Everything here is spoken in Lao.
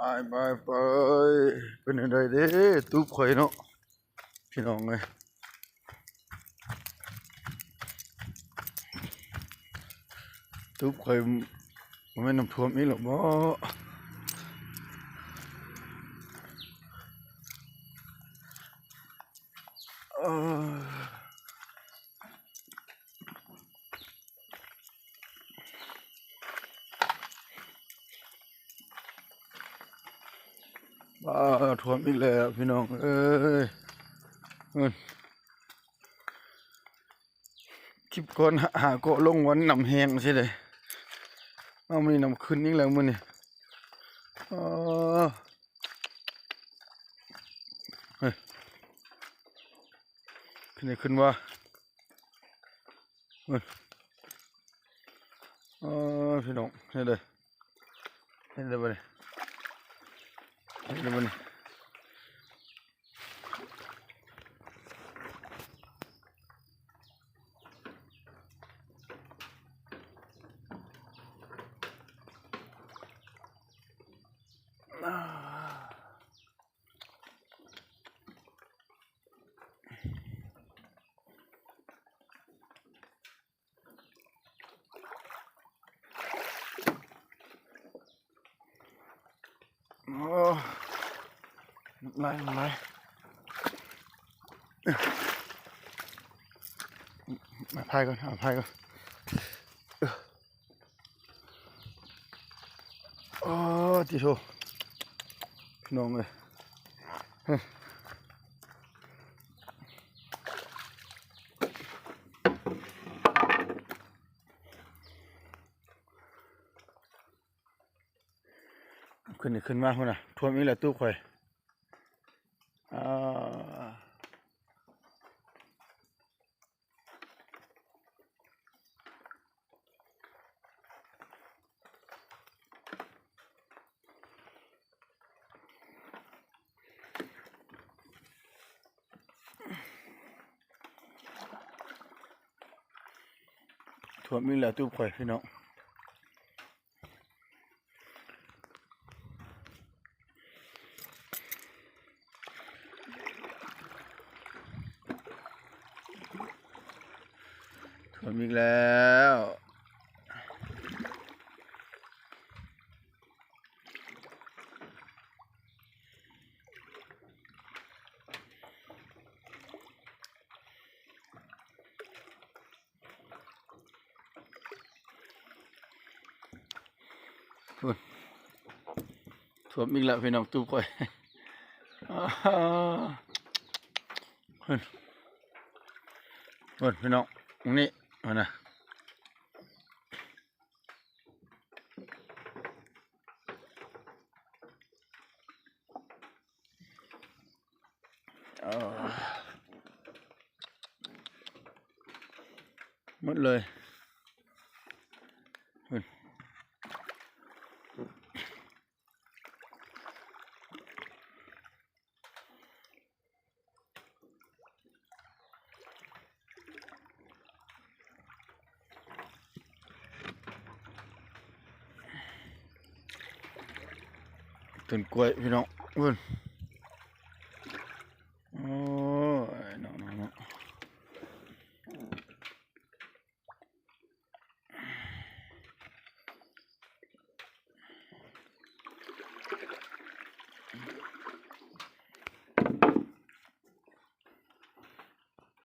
ໄປໆ ໄປ ເປັນຈັ່ງໃດເດ້ ຕູບຂ້ອຍເນາະ ພີ່ນ້ອງເອີຍ ຕູບຂ້ອຍ ບໍ່ແມ່ນນ້ຳຖ້ວມອີກແລ້ວບໍ? ເອີ ວ້າ ຖ້ວມອີກແລ້ວພີ່ນ້ອງເອີຍ ເອີ ຄລິບກ່ອນຫາເກາະລົງວັນນ້ຳແຫ້ງຊີ້ເດ້ ເອົາ ມື້ນີ້ນ້ຳຂຶ້ນອີກແລ້ວມື້ນີ້ ເອີ ເຮີ້ຍ ຂຶ້ນໄດ້ຂຶ້ນວ່າ ເອີ ພີ່ນ້ອງ ເຮັດເດີ ເຮັດເດີບັດນີ້ ເຮັດເດີບັດນີ້. ໂອ້ ນ້ຳລາຍ ນ້ຳລາຍ ເອົາພາຍກ່ອນ ເອົາພາຍກ່ອນ ໂອ້ ຕິໂທ ພີ່ນ້ອງເອີຍ ຂຶ້ນ ຂຶ້ນມາພຸ້ນນະ ຖ້ວມອີກແລ້ວຕູ້ຂ້ອຍ ອາ ຖ້ວມອີກແລ້ວຕູ້ຂ້ອຍ ພີ່ນ້ອງ ຖ້ວມອີກແລ້ວ. ພຸ້ນ ຖ້ວມອີກແລ້ວພີ່ນ້ອງ ຕູ້ຂ້ອຍ ພຸ້ນ ພຸ້ນພີ່ນ້ອງ ນີ້ ພຸ້ນນະ. ເອີ ໝົດເລີຍ ພຸ້ນ ຕົ້ນກ້ວຍພີ່ນ້ອງ ພຸ້ນ.